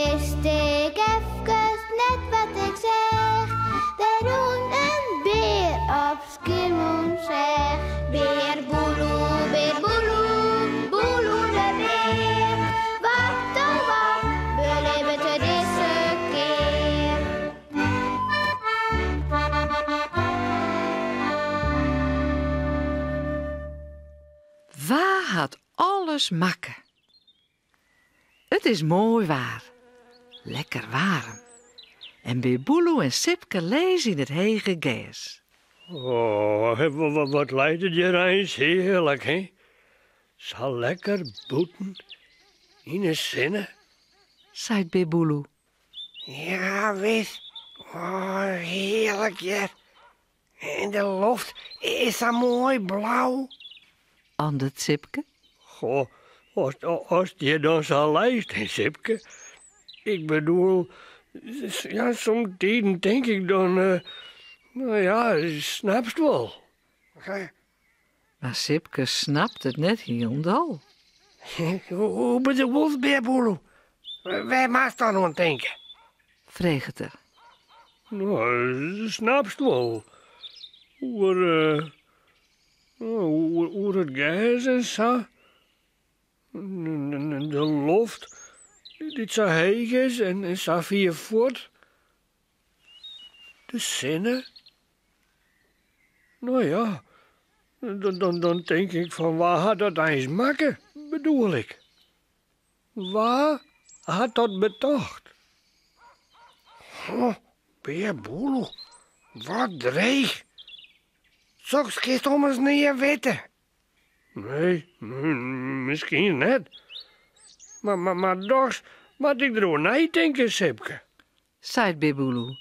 wist ik efkes net wat ik seach. Der rûn in bear op Skiermûntseach. Bear Boeloe, bear Boeloe, Boeloe de bear. Wat oh wat belibbet er dizze kear? Wa hat alles makke? It is moai waar. Lekker waarm. En Bear Boeloe en Sipke lizze yn it hege gers. Oh, wat leit it hjir eins hearlik, hè? Sa lekker bûten yn 'e sinne. Seit Bear Boeloe. Ja, wis. Oh, hearlik hjir. En de loft is sa moai blau. Andert Sipke. Goh, as it hjir dan sa leist, hè, Sipke. Ik bedoel, ja, somtiden tink ik dan, eh, no ja, snapst wol. Mar Sipke snapt it net hielendal. Hoe bedoelst, Bear Boeloe? Wêr moatst dan oan tinke? Freget er. No, snapst wol. Oer, eh, oer it gers en sa. De loft dy't sa heech is en sa fier fuort. De sinne. No ja, dan, dan tink ik fan wa hat dat eins makke, bedoel ik. Wa hat dat betocht? Oh, Bear Boeloe, wat dreech. Soks kinst ommers nea witte. Nee, miskien net. Mar, mar, mar dochs moat ik deroer neitinke, Sipke. Seit Bear Boeloe,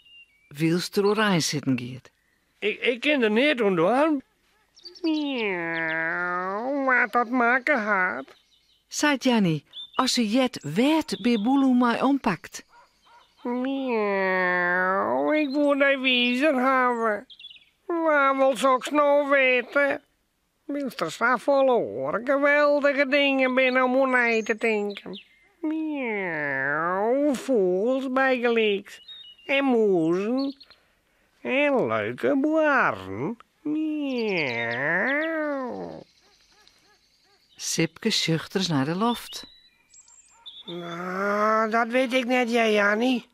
wylst er oerein sitten giet. Ik, ik kin der neat oan dwaan. Miauw, wa't dat makke hat. Seit Janny as se heart wêr't Bear Boeloe mei ompakt. Miauw, ik woe dy wizer hawwe. Wa wol soks no witte? Wylst der safolle oare geweldige dingen binne om oer nei te tinken. Miauw, fûgels bygelyks. En mûzen. En leuke boarren. Miauw. Sipke sjocht ris nei de loft. No, dat wit ik net, hear Janny.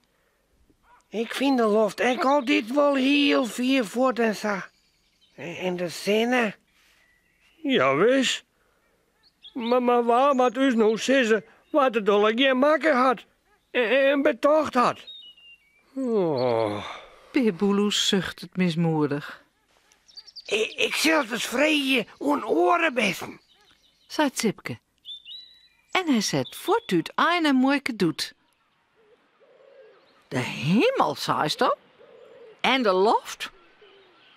Ik fyn de loft ek altyd wol hiel fier fuort en sa. En de sinne? Jawis. Mar, mar wa moat ús no sizze wa't it allegear makke hat en betocht hat? Oh. Bear Boeloe suchtet mismoedich. Ik sil it ris freegje oan oare bisten. Seit Sipke. En hy set fuort útein nei muoike Doet. De himel, seisto? En de loft?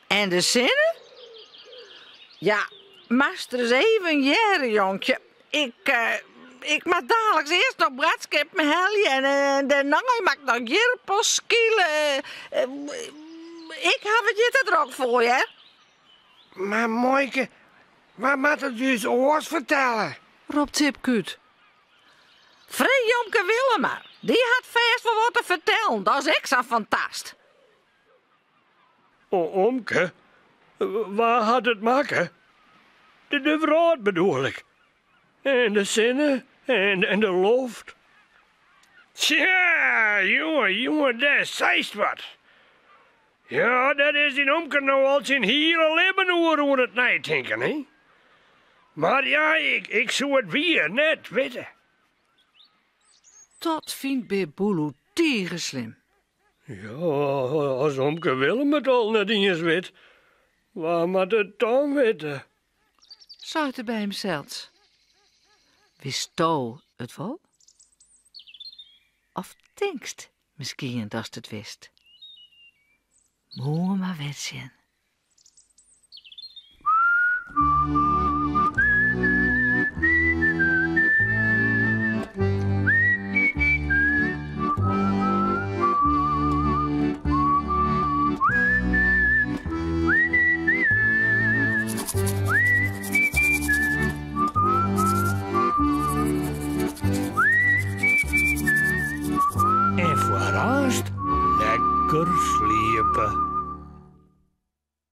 En de sinne? Ja, moatst ris even hearre, jonkje. Ik, eh, ik moat daliks earst noch boadskippen helje en eh, dêrnei moat ik noch jirpels skile. Eh, ik haw it hjir te drok foar, hear. Mar muoike, wa moat it ús oars fertelle? Ropt Sipke út. Freegje omke Willem mar, dy hat fêst wol wat te fertellen, dat is ek sa'n fantast. O, omke, wa hat it makke? De, de wrâld bedoel ik. En de sinne en, en de loft. Tsja, jonge, jonge, dêr seist wat. Ja, dêr is dyn omke no al syn hiele libben oer oan it neitinken, hè? Mar ja, ik, ik soe it wier net witte. Dat fynt Bear Boeloe tige slim. Ja, as omke Willem it al net iens wit, wa moat it dan witte? Seit er by himsels. Witsto it wol? Of tinkst miskien datst it witst? Moarn mar wer sjen. aanst lekker sliepe.